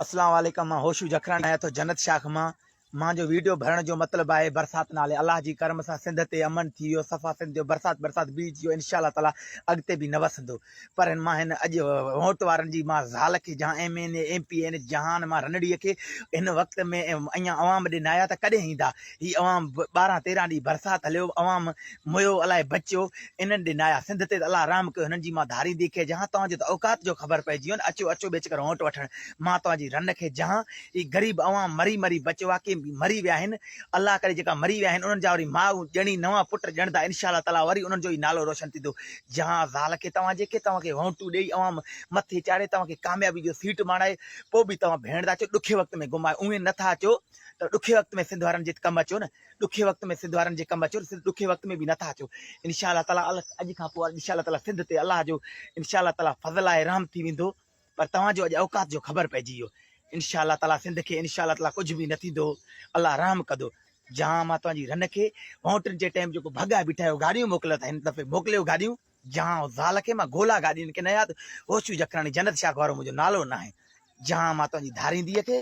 اسلام عليڪم مان هوشو جکراڻي آهيان ٿو جنت شاخ مان مان جو ويڊيو ڀرڻ جو مطلب آهي برسات نالي الله جي ڪرم سان سنڌ تي امن ٿي ويو صفا سنڌ جو برسات برسات بيهجي ويو انشاء الله تعالي اڳتي به نه وسندو پر مان هن اڄ ووٽ وارن جي مان زال کي جهان M N A M P N جهان مان رنڙي کي هن وقت ۾ اڃا عوام ڏي نه آيا ته ڪڏهن ايندا هي عوام 12 13 ڏينهن برسات هليو عوام ميو الائي بچيو انهن ڏي نه آيا سنڌ تي ته الله رحم ڪيو هنن جي مان ڌاريندي کي جهان توهان جو ته اوقات جو خبر پئجي ويو نه اچو اچو ٻيچ ڪر ووٽ وٺڻ مان توهان جي رن کي جهان هي غريب عوام مري مري بچيو آ ڪي مري ويا آهن الله ڪري جيڪا مري ويا آهن انهن جا وري ماء ڄڻي نوان پٽ ڄڻدا انشاء الله تعالي وري انهن جو ئي نالو روشن ٿيندو جهان زال کي توهان جي کي توهان کي ووٽون ڏئي عوام مٿي چاڙهي توهان کي ڪاميابي جو سيٽ ماڻائي پوء به توهان ڀيڻ ٿا چئو ڏکي وقت ۾ گم آهيو اونهين نٿا اچو ته ڏکي وقت ۾ سنڌ وارن جي ڪم اچو نه ڏکي وقت ۾ سنڌ وارن جي ڪم اچو نه ڏکي وقت ۾ به نٿا اچو انشاء الله تعالي اڄ کان پوء انشاء الله تعالي سنڌ تي الله جو انشاء الله تعالي فضل آهي رحم ٿي ويندو پر توهان جو اڄ اوقات جو خبر پئجي ويو انشاء الله تعالي سنڌ کي انشاء الله تعالي ڪجهه به نه ٿيندو الله رحم ڪندو جهان مان توهان جي رن کي ووٽن جي ٽائيم جيڪو ڀڳا بيٺا آهيو گاڏيون موڪليو ٿا هن دفعي موڪليو گاڏيون جهان زال کي مان گولا گاڏين کي نه ياد هوشو جکراڻي جنت شاخ وارو منهنجو نالو ناهي جهان مان توهان جي ڌاريندي کي.